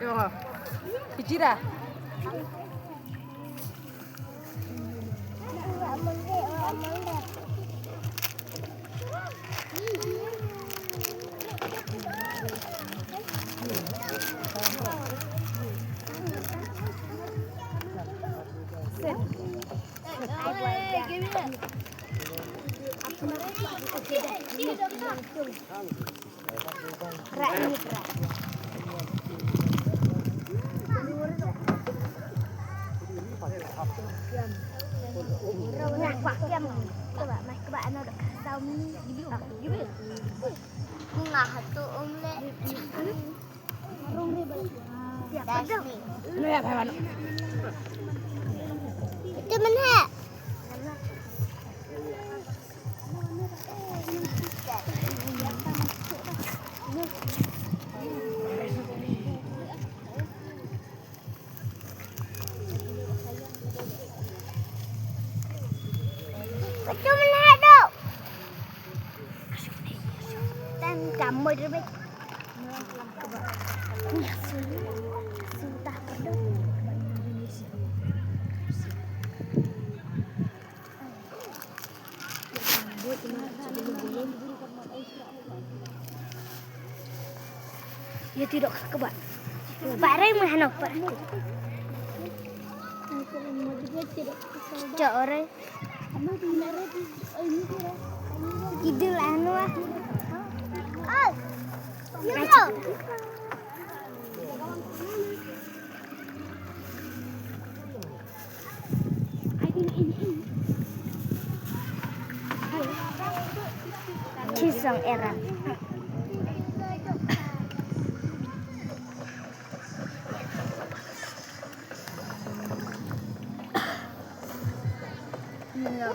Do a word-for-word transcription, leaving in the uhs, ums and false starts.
Yo. Kichira. Itu mana? Betul mana tu? Tan kamu dulu. Ya tidak kebak. Parai mah no pak. Cok orang. Kidul anu ah. Oh. Ya. Chisong eran.